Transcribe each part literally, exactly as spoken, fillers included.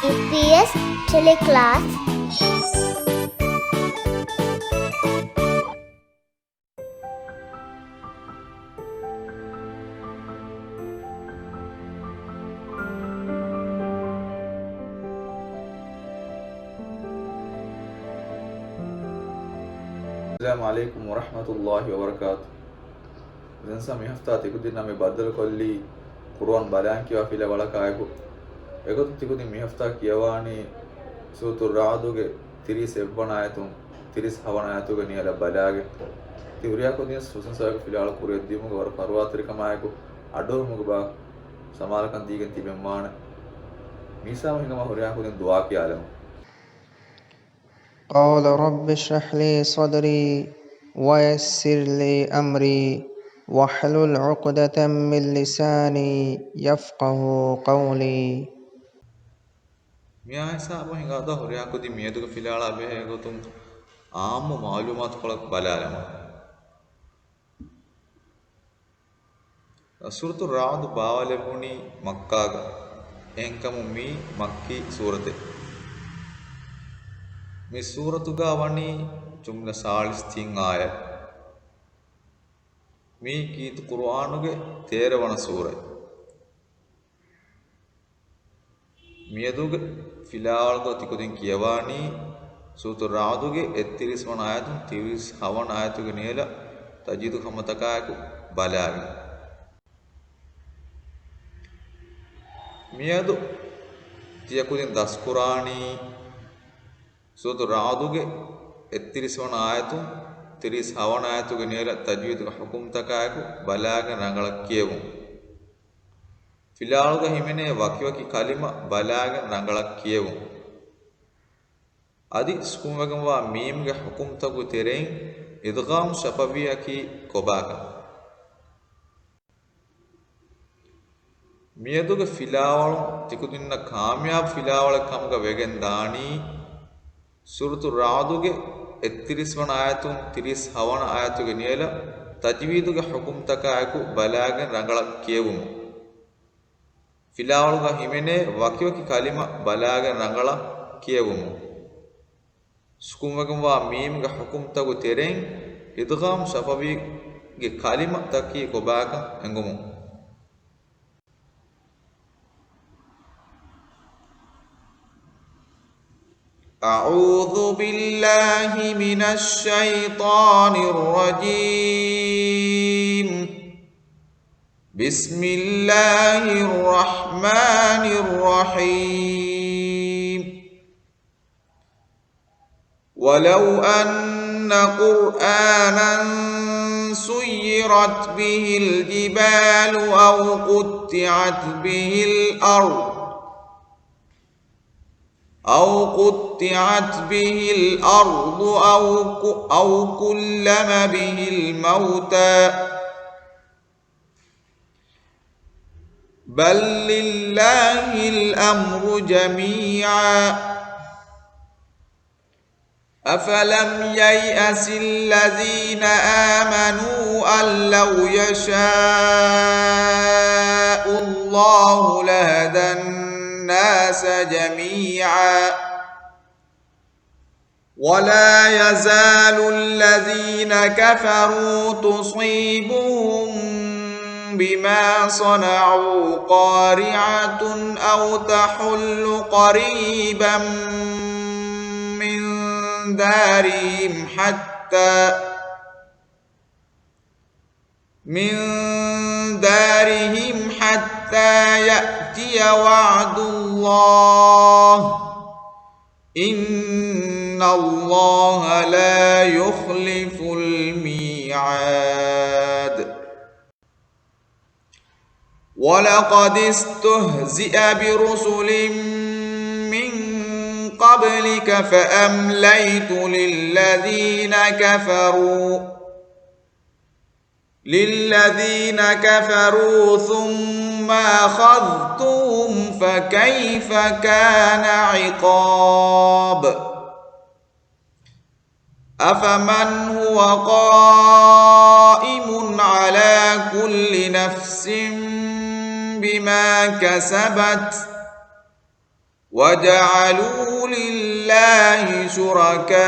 އީޕީއެސް ޓެލެކްލާސް. އައްސަލާމު ޢަލައިކުމް ވަރަޙްމަތުﷲި ވަބަރަކާތު. ދެންސަ މި ހަފްތާ ތިކުދިންނާ މި ބައްދަލުކޮށްލީ ޤުރުއާން ބަލާން ކިޔަވާ ފިލާވަޅަކާއެކު. އެގޮތުން ތިކުދިން މި ހަފްތާ ކިޔަވާނީ ސޫރަތުއް ރަޢުދުގެ ތިރީސް އެއްވަނަ އާޔަތުން ތިރީސް ހަވަނަ އާޔަތުގެ ނިޔަލަށް ބަލާގެން. ތި ހުރިހާ ކުދިން ހުސްނު ސަބަބަކު ފިލާވަޅު ކުރިއަށްދިއުމުގެ ވަރަށް ފަރުވާތެރިކަމާއެކު އަޑުއެހުމުގެ ބާ ސަމާލުކަން ދީގެން ތިބެންވާނެ. މީސާމު ހިނގަމާ ހުރިހާ ކުދިން ދުޢާ ކިޔާލަމު. قال رب اشرح لي صدري ويسر لي أمري واحلل عقدة من لساني يفقهوا قولي. މިއާ ހިސާބުން ހިނގާތޯ ހުރިހާ ކުދިން މިއަދުގެ ފިލާވަޅާ ބެހޭ ގޮތުން އާއްމު މަޢުލޫމާތުކޮޅަކު ބަލާލަމާ. ސޫރަތުއް ރަޢުދު ބާވާލެއްވުނީ މައްކާގަ. އެހެންކަމުން މީ މައްކީ ސޫރަތެއް. މި ސޫރަތުގަ ވަނީ ޖުމްލަ ސާޅީސް ތިން އާޔަތް. މީ ކީރިތި ޤުރުއާނުގެ ތޭރަ ވަނަ ސޫރަތް. މިއަދުގެ ފިލާވަޅުގަ ތިކުދިން ކިޔަވާނީ ސޫރަތުއް ރަޢުދުގެ އެއްތިރީސް ވަނަ އާޔަތުން ތިރީސް ހަވަނަ އާޔަތުގެ ނިޔަލަށް ތަޖްވީދު ހަމަތަކާއެކު ބަލާގެން. މިއަދު ތިޔަ ކުދިން ދަސްކުރާނީ ސޫރަތުއް ރަޢުދުގެ އެއްތިރީސް ވަނަ އާޔަތުން ތިރީސް ހަވަނަ އާޔަތުގެ ނިޔަލަށް ތަޖްވީދުގެ ޙުކުމްތަކާއެކު ބަލާގެން ރަނގަޅަށް ކިޔެވުން. ފިލާވަޅުގަ ހިމެނޭ ވަކިވަކި ކަލިމަ ބަލާގެން ރަނގަޅަށް ކިޔެވުން. އަދި ސުކުންވެގެންވާ މީމްގެ ޙުކުމްތަކުގެ ތެރެއިން އިދްޣާމް ޝަފަވީއަކީ ކޮބާކަން. މިއަދުގެ ފިލާވަޅުން ތިކުދިންނަށް ކާމިޔާބު ފިލާވަޅެއް ކަމުގަ ވެގެން ދާނީ، ސޫރަތުއް ރަޢުދުގެ އެއްތިރީސް ވަނަ އާޔަތުން ތިރީސް ހަވަނަ އާޔަތުގެ ނިޔަލަށް ތަޖްވީދުގެ ޙުކުމްތަކާއެކު ބަލާގެން ރަނގަޅަށް ކިޔެވުމުން. ފިލާވަޅުގަ ހިމެނޭ ވަކިވަކި ކަލިމަ ބަލާގެން ރަނގަޅަށް ކިޔެވުމުން. ސުކުންވެގެންވާ މީމްގެ ޙުކުމްތަކުގެ ތެރެއިން އިދްޣާމް ޝަފަވީގެ ކަލިމަތަކީ ކޮބާކަން އެނގުމުން. أعوذ بالله من الشيطان الرجيم. بسم الله الرحمن الرحيم. ولو أن قرآنا سيرت به الجبال أو قطعت به الأرض أو قطعت به الأرض أو ك-، أو كلم به الموتى بل لله الأمر جميعا أفلم ييأس الذين آمنوا أن لو يشاء الله لهدى الناس جميعا ولا يزال الذين كفروا تصيبهم بما صنعوا قارعة أو تحل قريبا من دارهم حتى من دارهم حتى يأتي وعد الله إن الله لا يخلف الميعاد ولقد استهزئ برسل من قبلك فأمليت للذين كفروا للذين كفروا ثم أخذتهم فكيف كان عقاب أفمن هو قائم على كل نفس بما كسبت وجعلوا لله شركاء،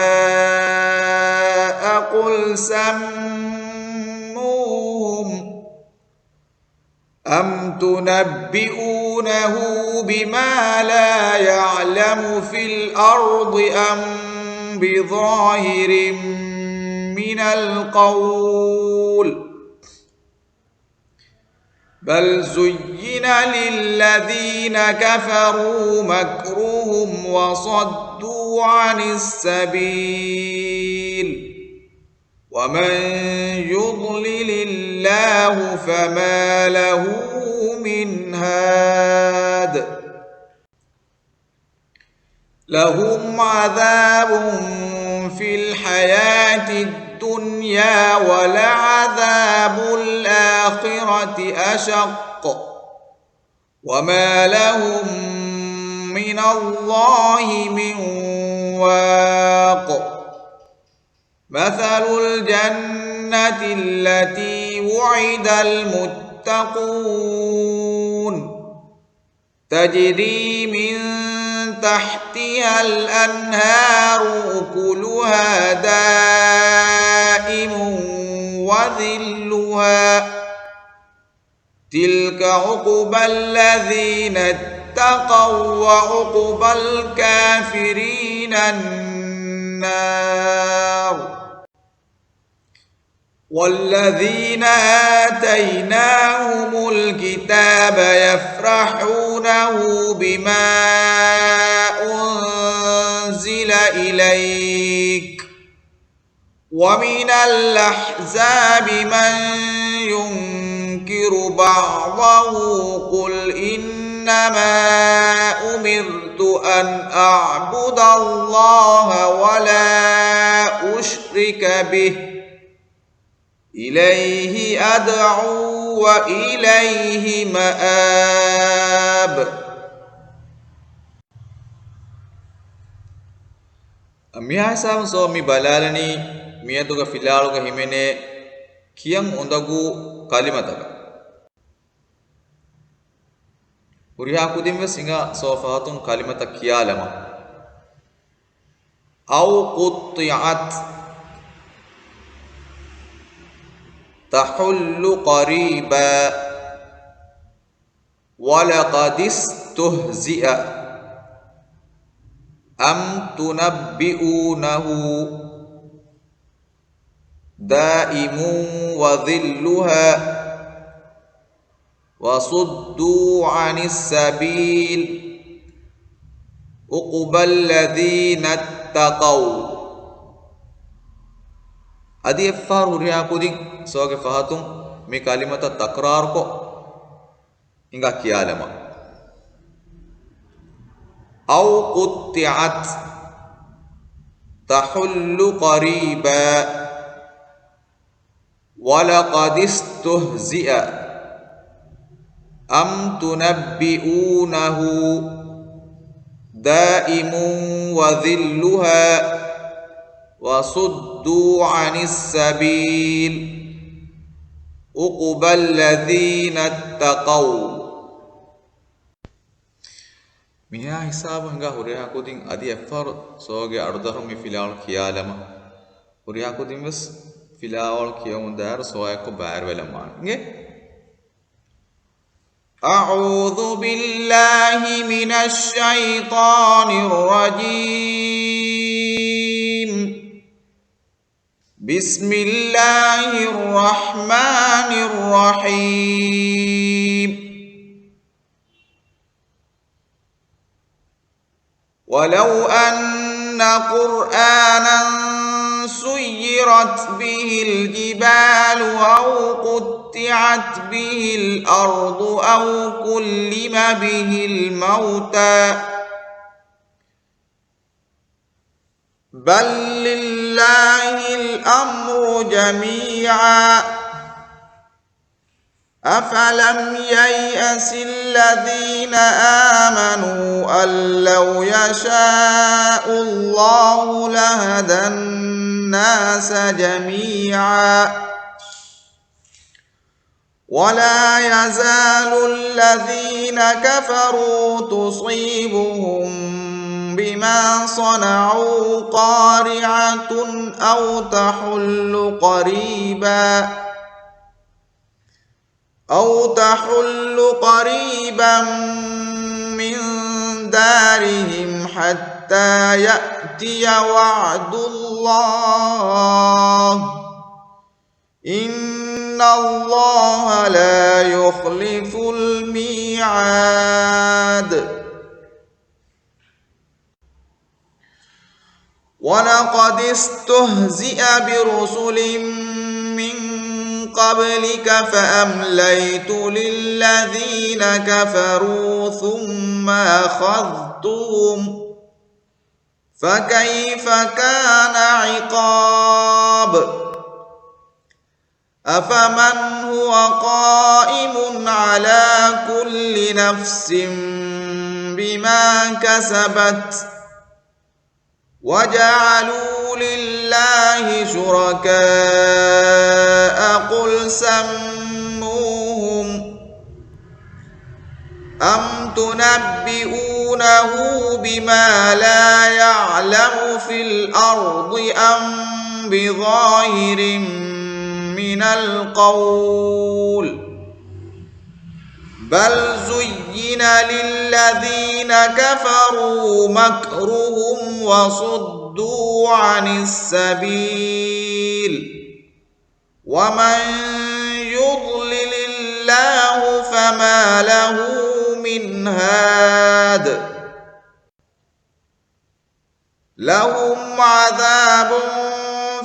قل سموهم، أم تنبئونه بما لا يعلم في الأرض أم بظاهر من القول، بل زين للذين كفروا مكرهم وصدوا عن السبيل، ومن يضلل الله فما له من هاد. لهم عذاب في الحياة الدنيا ولعذاب الآخرة أشق، وما لهم من الله من واق. مثل الجنة التي وعد المتقون، تجري من تحتها الأنهار، أكلها دائم وذلها، تلك عقبى الذين اتقوا، وعقبى الكافرين النار. والذين آتيناهم الكتاب يفرحون بما أنزل إليك، ومن الأحزاب من ينكر بعضه، قل إنما أمرت أن أعبد الله ولا أشرك به، إليه أدعو وإليه مآب. މިހާ ހިސާބުން ސޯ މި ބަލާލަނީ މިއަދުގެ ފިލާވަޅުގަ ހިމެނޭ ކިޔަން އުނދަގޫ ކަލިމަތަކަށް. ހުރިހާ ކުދިން ވެސް ހިނގާ ސޯ ފަހަތުން ކަލިމަތައް ކިޔާލަމާ. أو قطعت تحل قريبا ولقد استهزئ أم تنبئونه دائم وظلها وصدوا عن السبيل عقبى الذين اتقوا. އަދި އެއްފަހަރު ހުރިހާ ކުދިން ސޯގެ ފަހަތުން މި ކަލިމަތައް ތަކްރާރުކޮށް ހިނގާ ކިޔާލަމާ. أو قطعت تحل قريبا ولقد استهزئ أم تنبئونه دائم وظلها وصدوا عن السبيل عقبى الذين اتقوا. މިހާ ހިސާބު ހިނގާ ހުރިހާ ކުދިން އަދި އެއްފަހަރު ސޯގެ އަޑުދަށުން މި ފިލާވަޅު ކިޔާލަމާ. ހުރިހާ ކުދިން ވެސް ފިލާވަޅު ކިޔަމުން ދާއިރު ސޯއާއެކު ބައިވެރިވެލަމާ. އިނގޭ. أعوذ بالله من الشيطان الرجيم. بسم الله الرحمن الرحيم. ولو أن قرآنا سيرت به الجبال أو قطعت به الأرض أو كلم به الموتى بل لله الأمر جميعا أفلم ييأس الذين آمنوا أن لو يشاء الله لهدى الناس جميعا ولا يزال الذين كفروا تصيبهم بما صنعوا قارعة أو تحل قريبا، أو تحل قريبا من دارهم حتى يأتي وعد الله، إن الله لا يخلف الميعاد. ولقد استهزئ برسل من قبلك فأمليت للذين كفروا ثم أخذتهم، فكيف كان عقاب. أفمن هو قائم على كل نفس بما كسبت وجعلوا لله شركاء، قل سموهم، أم تنبئونه بما لا يعلم في الأرض أم بظاهر من القول، بل زين للذين كفروا مكرهم وصدوا عن السبيل، ومن يضلل الله فما له من هاد، لهم عذاب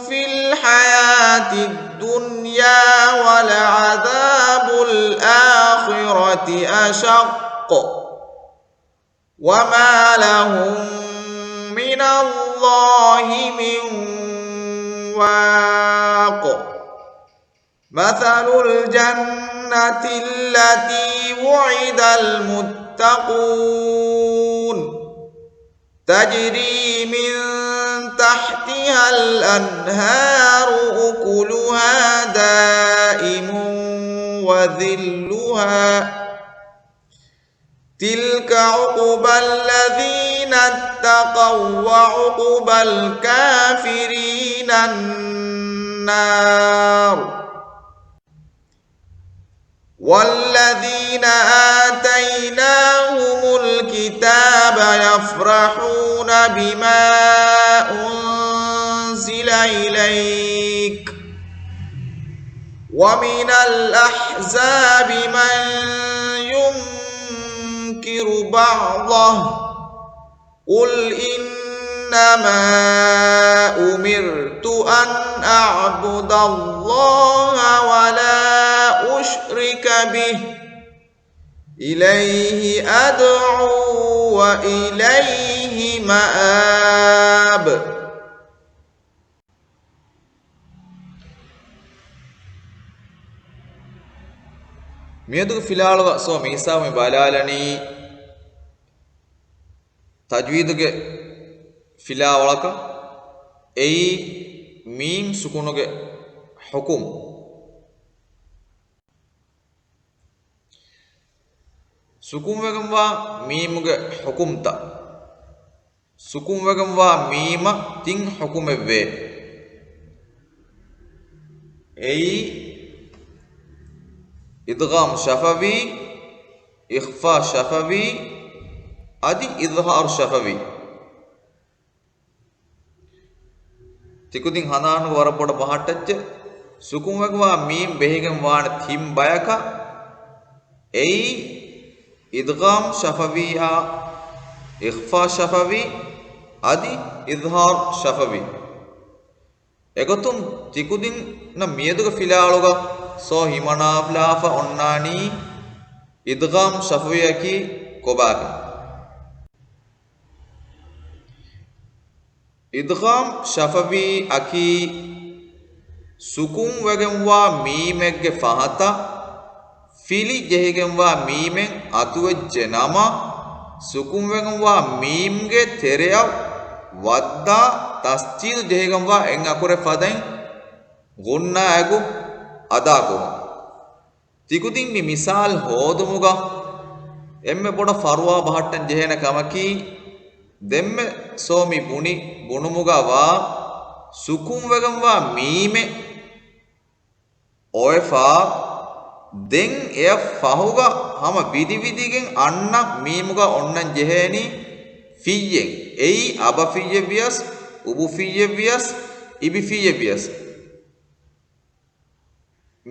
في الحياة الدنيا ولعذاب الآخرة أشق، وما لهم من الله من واق. مثل الجنة التي وعد المتقون تجري من تحتها الأنهار أكلها دائم وذلها، تلك عقبى الذين اتقوا وعقبى الكافرين النار. والذين آتيناهم الكتاب يفرحون بما أنزل إليك، ومن الأحزاب من ينكر بعضه، قل إنما أمرت أن أعبد الله ولا أشرك به، إليه أدعو وإليه مآب. މިއަދުގެ ފިލާވަޅުގަ ސޯ މިހިސާބު މި ބަލާލަނީ ތަޖްވީދުގެ ފިލާވަޅަކަށް، އެއީ މީމް ސުކުނުގެ ޙުކުމް. ސުކުންވެގެންވާ މީމުގެ ޙުކުމްތައް. ސުކުންވެގެންވާ މީމަށް ތިން ޙުކުމެއްވޭ. އެއީ، އިދްޣާމް ޝަފަވީ، އިޚްފާ ޝަފަވީ، އަދި އިޒްހާރު ޝަފަވީ. ތިކުދިން ހަނދާނުގަ ވަރަށް ބޮޑަށް ބަހައްޓައްޗެ، ސުކުންވެގެންވާ މީމް ބެހިގެން ވާނެ ތިން ބަޔަކަށް، އެއީ، އިދްޣާމް ޝަފަވީއާ، އިޚްފާ ޝަފަވީ، އަދި އިޒްހާރު ޝަފަވީ. އެގޮތުން ތިކުދިންނަށް މިއަދުގެ ފިލާވަޅުގަ ސޯ ހިމަނާފަ އޮންނާނީ އިދްޣާމް ޝަފަވީއަކީ ކޮބާކަން. އިދްޣާމް ޝަފަވީއަކީ ސުކުންވެގެންވާ މީމެއްގެ ފަހަތަށް ފިލި ޖެހިގެންވާ މީމެއް އަތުވެއްޖެ ނަމަ، ސުކުންވެގެންވާ މީމްގެ ތެރެއަށް ވައްދާ ތަސްޖީލު ޖެހިގެންވާ އެއް އަކުރެއް ފަދައިން ޣުންނާއެކު އަދާކުރުން. ތިކުދިން މި މިސާލް ހޯދުމުގަ އެންމެ ބޮޑަށް ފަރުވާ ބަހައްޓަން ޖެހޭނެ ކަމަކީ، ދެންމެ ސޯ މި ބުނި ބުނުމުގަ ވާ ސުކުންވެގެންވާ މީމެއް އޮވެފަ، ދެން އެއަށް ފަހުގަ ހަމަ ވިދިވިދިގެން އަންނަ މީމުގަ އޮންނަން ޖެހޭނީ ފިއްޔެއް. އެއީ އަބަފިއްޔެއް ވިޔަސް، އުބުފިއްޔެއް ވިޔަސް، އިބިފިއްޔެއް ވިޔަސް.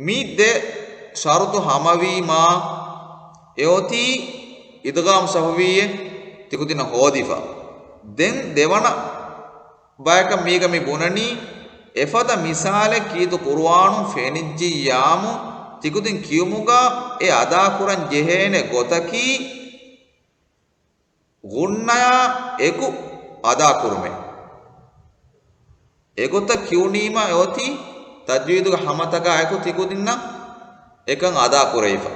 މި ދެ ޝަރުޠު ހަމަވީމާ، އެއޮތީ އިދްޣާމް ޝަފަވީއެއް ތިކުދިންނަށް ހޯދިފަ. ދެން ދެވަނަ ބަޔަކަށް މީގަ މި ބުނަނީ، އެފަދަ މިސާލެއް ކީރިތި ޤުރުއާނުން ފެނިއްޖިއްޔާމު، ތިކުދިން ކިޔުމުގަ އެ އަދާކުރަން ޖެހޭނެ ގޮތަކީ، ޣުންނަޔާ އެކު އަދާކުރުމެއް. އެގޮތަށް ކިޔުނީމަ އެއޮތީ ތަޖްވީދުގެ ހަމަތަކާ އެކު ތިކުދިންނަށް އެކަން އަދާކުރެވިފަ.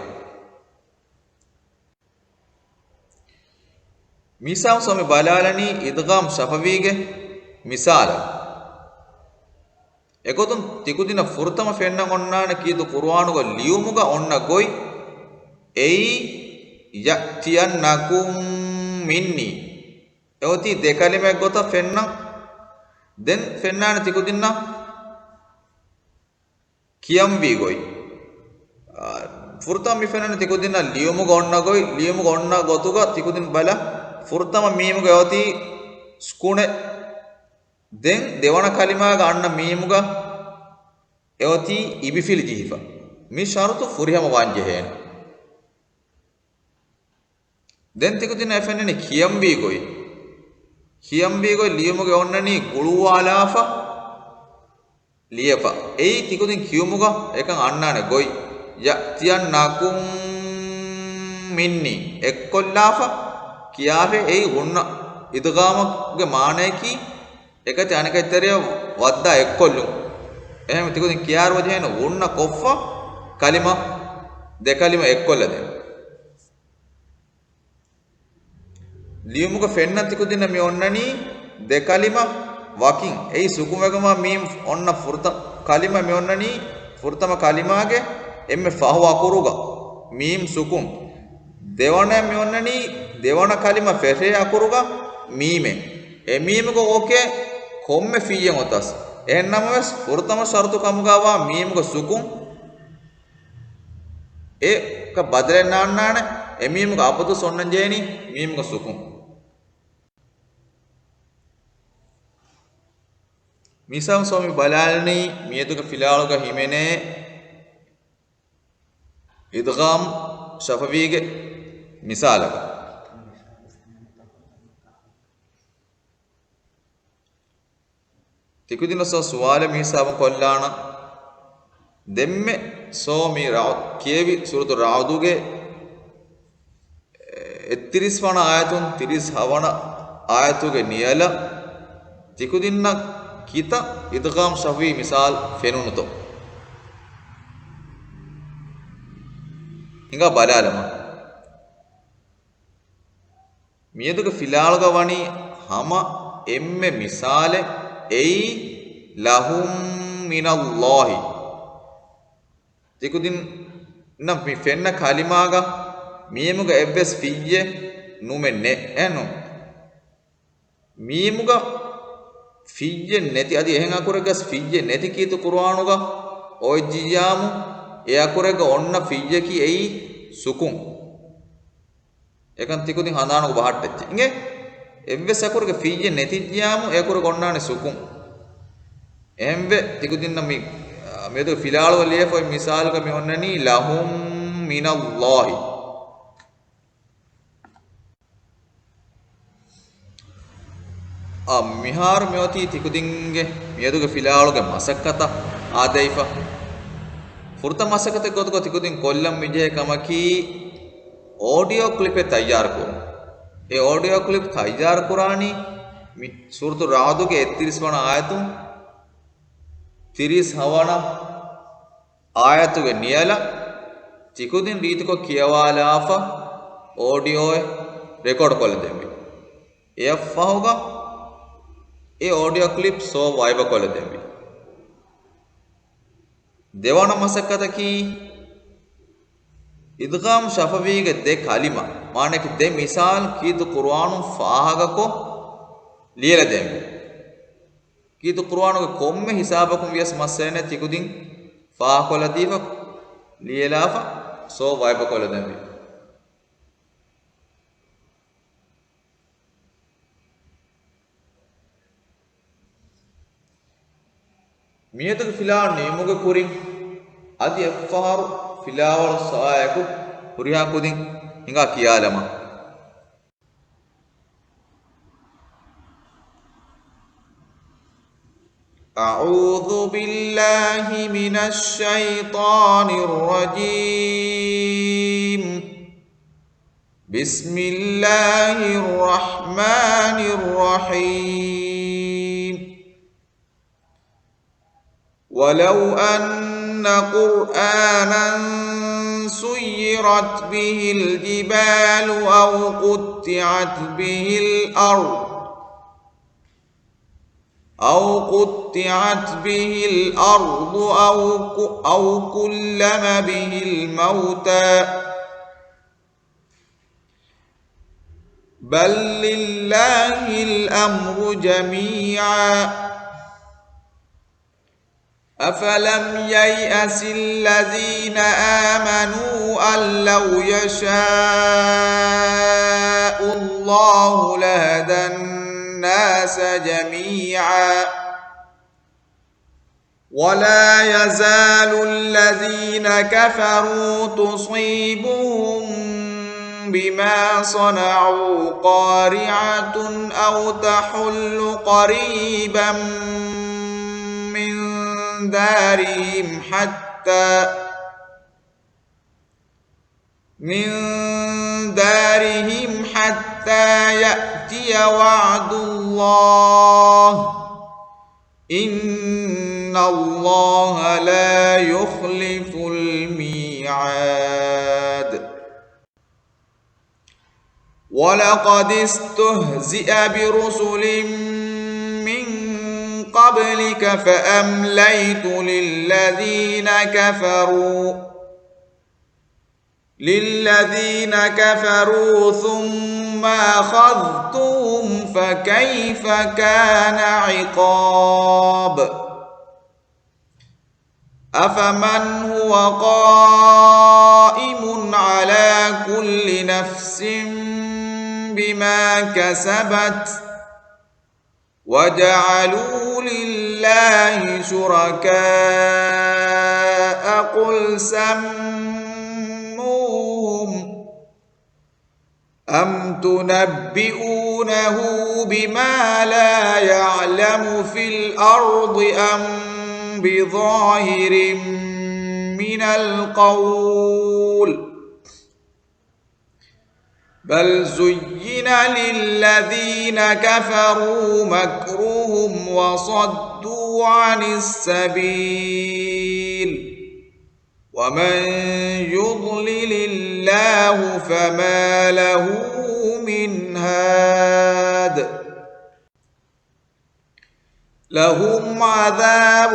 މިސާލު ސޯ މި ބަލާލަނީ އިދްޣާމް ޝަފަވީގެ މިސާލަށް. އެގޮތުން ތިކުދިންނަށް ފުރަތަމަ ފެންނަން އޮންނާނެ ކީރިތި ޤުރުއާނުގަ ލިޔުމުގަ އޮންނަ ގޮތް، އެއީ، يَأْتِيَنَّكُم مِّنِّي. އެއޮތީ ދެ ކަލިމައެއް ގޮތަށް ފެންނަން. ދެން ފެންނާނެ ތިކުދިންނަށް ކިޔަންވީ ގޮތް. އާ، ފުރަތަމަ މި ފެންނަނީ ތިކުދިންނަށް ލިޔުމުގަ އޮންނަ ގޮތް. ލިޔުމުގަ އޮންނަ ގޮތުގަ ތިކުދިން ބަލަ، ފުރަތަމަ މީމުގަ އެއޮތީ ސުކުނެއް. ދެން ދެވަނަ ކަލިމާގަ އަންނަ މީމުގަ އެއޮތީ އިބިފިލި ޖެހިފަ. މި ޝަރުޠު ފުރިހަމަ ވާން ޖެހޭނެ. ދެން ތިކުދިންނަށް އެފެންނަނީ ކިޔަންވީ ގޮތް. ކިޔަންވީ ގޮތް ލިޔުމުގަ އޮންނަނީ ގުޅުއްވާލާފަ ލިޔެފަ. އެއީ ތިކުދިން ކިޔުމުގަ އެކަން އަންނާނެ ގޮތް. يَأْتِيَنَّكُم مِّنِّي. އެއްކޮށްލާފަ ކިޔާށޭ. އެއީ ޣުންނަ އިދްޣާމުގެ މާނަޔަކީ އެކަތި އަނެކަތި ތެރެއަށް ވައްދާ އެއްކޮށްލުން. އެހެން ތިކުދިން ކިޔާއިރު ވަޖަހެއް ނު، ޣުންނަ ކޮށްފަ ކަލިމަ، ދެ ކަލިމަ އެއްކޮށްލަދޭން. ލިޔުމުގަ ފެންނަން ތިކުދިންނަށް މި އޮންނަނީ ދެ ކަލިމަ ވަކިން. އެއީ ސުކުންވެގެންވާ މީމް އޮންނަ ފުރަތަމަ ކަލިމަ މި އޮންނަނީ ފުރަތަމަ ކަލިމާގެ އެންމެ ފަހު އަކުރުގަ މީމް ސުކުން. ދެވަނަ މި އޮންނަނީ ދެވަނަ ކަލިމަ ފެށޭ އަކުރުގަ މީމެއް. އެ މީމުގަ އޮކޭ ކޮންމެ ފިއްޔެއް އޮތަސް. އެހެން ނަމަވެސް ފުރަތަމަ ޝަރުޠު ކަމުގަ ވާ މީމުގަ ސުކުން އެކަ ބަދަލެއް ނާންނާނެ. އެ މީމުގަ އަބަދުސް އޮންނަން ޖެހެނީ މީމުގަ ސުކުން. މިސާލު ސޯ މި ބަލާލަނީ މިއަދުގެ ފިލާޅުގަ ހިމެނޭ އިދްޣާމް ޝަފަވީގެ މިސާލަކަށް. ތިކުދިންނަށް ސޯ ސުވާލެއް މިހިސާބުން ކޮށްލާނަން. ދެންމެ ސޯ މި ރަޢު-، ކިޔެވި ސޫރަތު ރަޢުދުގެ އެއްތިރީސް ވަނަ އާޔަތުން ތިރީސް ހަވަނަ އާޔަތުގެ ނިޔަލަށް ތިކުދިންނަށް ކިތައް އިދްޣާމް ޝަފަވީ މިސާލް ފެނުނުތޯ؟ ހިނގާ ބަލާލަމާ. މިއަދުގެ ފިލާޅުގަ ވަނީ ހަމަ އެންމެ މިސާލެއް، އެއީ لَهُم مِّنَ اللَّهِ. ތިކުދިންނަށް މި ފެންނަ ކަލިމާގަ މީމުގަ އެއްވެސް ފިއްޔެއް ނުމެ ނެ-، އެހެންނު. މީމުގަ ފިއްޔެއް ނެތި، އަދި އެހެން އަކުރެއްގަސް ފިއްޔެއް ނެތި ކީރިތި ޤުރުއާނުގަ އޮވެއްޖިއްޔާމު، އެ އަކުރެއްގަ އޮންނަ ފިއްޔަކީ އެއީ ސުކުން. އެކަން ތިކުދިން ހަނދާނުގަ ބަހައްޓައްޗޭ. އިނގޭ، އެއްވެސް އަކުރެއްގެ ފިއްޔެއް ނެތިއްޖިއްޔާމު، އެ އަކުރެއްގަ އޮންނާނެ ސުކުން. އެހެންވެ، ތިކުދިންނަށް މި، މިއަދު ފިލާޅުވެ ލިޔެފަ އޮތް މިސާލުގަ މި އޮންނަނީ لَهُم مِّنَ اللَّهِ. އާ، މިހާރު މިއޮތީ ތިކުދިންގެ މިއަދުގެ ފިލާޅުގެ މަސައްކަތަށް އާދެވިފަ. ފުރަތަމަ މަސައްކަތެއް ގޮތުގަ ތިކުދިން ކޮށްލަން މިޖެހޭ ކަމަކީ، އޯޑިއޯ ކްލިޕެއް ތައްޔާރުކުރުން. އެ އޯޑިއޯ ކްލިޕް ތައްޔާރުކުރާނީ މި ސޫރަތު ރަޢުދުގެ އެއްތިރީސް ވަނަ އާޔަތުން ތިރީސް ހަވަނަ އާޔަތުގެ ނިޔަލަށް ތިކުދިން ރީތިކޮށް ކިޔަވާލާފަ އޯޑިއޯއެއް ރެކޯޑް ކޮށްލަދެއްވި. އެއަށްފަހުގަ އެ އޯޑިއޯ ކްލިޕް ސޯ ވައިބަ ކޮށްލަދެއްވި. ދެވަނަ މަސައްކަތަކީ، އިދްޣާމް ޝަފަވީގެ ދެ ކަލިމަ، މާނައަކީ ދެ މިސާލް ކީރިތި ޤުރުއާނުން ފާހަގަކޮށް ލިޔެލަދޭންވީ. ކީރިތި ޤުރުއާނުގެ ކޮންމެ ހިސާބަކުން ވިޔަސް މައްސަލައެއް ތިކުދިން ފާހަގަކޮށްލަދީފަ، ލިޔެލާފަ، ސޯވާއިބަކޮށްލަދޭންވީ. މިއަދުގެ ފިލާވަޅު ނިމުމުގެ ކުރިން، އަދި އެއްފަހަރު ފިލާވަޅު ސާއެކު ހުރިހާ ކުދިން ހިނގާ ކިޔާލަމާ. أعوذ بالله من الشيطان الرجيم. بسم الله الرحمن الرحيم. ولو أن قرآنا سيرت به الجبال أو قطعت به الأرض أو قطعت به الأرض أو ك-، أو كلم به الموتى، بل لله الأمر جميعا، أفلم ييأس الذين آمنوا أن لو يشاء الله لهدى الناس جميعا، ولا يزال الذين كفروا تصيبهم بما صنعوا قارعة أو تحل قريبا من دارهم حتى من دارهم حتى يأتي وعد الله، إن الله لا يخلف الميعاد. ولقد استهزئ برسل من قبلك فأمليت للذين كفروا للذين كفروا ثم أخذتهم فكيف كان عقاب. أفمن هو قائم على كل نفس بما كسبت وجعلوا لله شركاء، قل سموهم، أم تنبئونه بما لا يعلم في الأرض أم بظاهر من القول، بل زين للذين كفروا مكرهم وصدوا عن السبيل، ومن يضلل الله فما له من هاد. لهم عذاب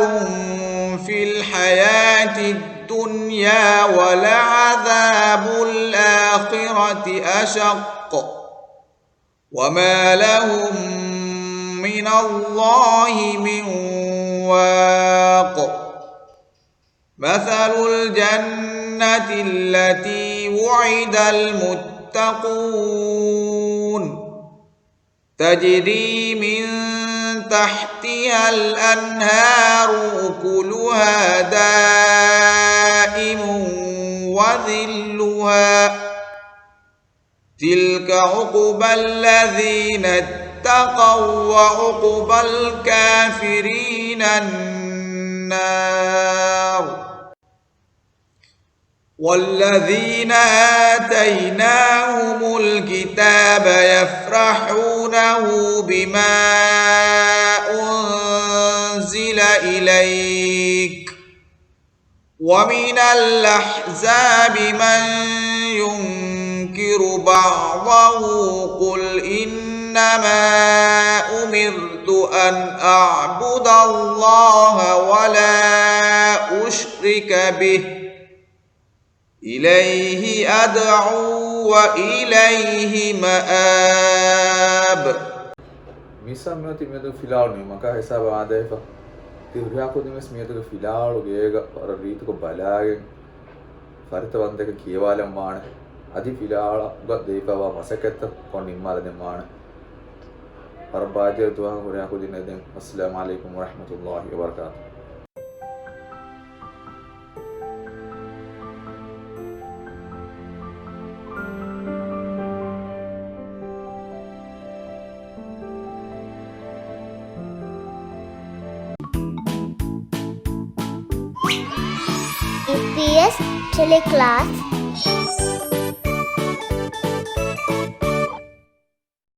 في الحياة الدنيا ولعذاب الآخرة أشق، وما لهم من الله من واق. مثل الجنة التي وعد المتقون تجري من تحتها الأنهار أكلها دائم وظلها، تلك عقبى الذين اتقوا وعقبى الكافرين النار. والذين آتيناهم الكتاب يفرحون بما أنزل إليك ومن الأحزاب من ينكر بعضه، قل إنما أمرت أن أعبد الله ولا أشرك به إليه أدعو وإليه مآب. މިސް މިއޮތީ މިއަދު ފިލާވަޅު ނިމުމަކާ ހިސާބަށް އާދެވިފަ. ތި ހުރިހާ ކުދިން ވެސް މިއަދުގެ ފިލާވަޅު ގޭގަ ވަރަށް ރީތިކޮށް ބަލާގެން، ފަރިތަ ވަންދެން ކިޔަވާލަން ވާނެ. އަދި ފިލާވަޅުގަ ދެވިފައިވާ މަސައްކަތްތައް ކޮށް ނިންމާލަދެން ވާނެ. ވަރަށް ބާއްޖަވެރި ދުވަހަކަށް ހުރިހާ ކުދިންނަށް ދެން. އައްސަލާމު ޢަލައިކުމް ވަރަޙްމަތުﷲި ވަބަރަކާތުހު. އީޕީއެސް ޓެލެކްލާސް.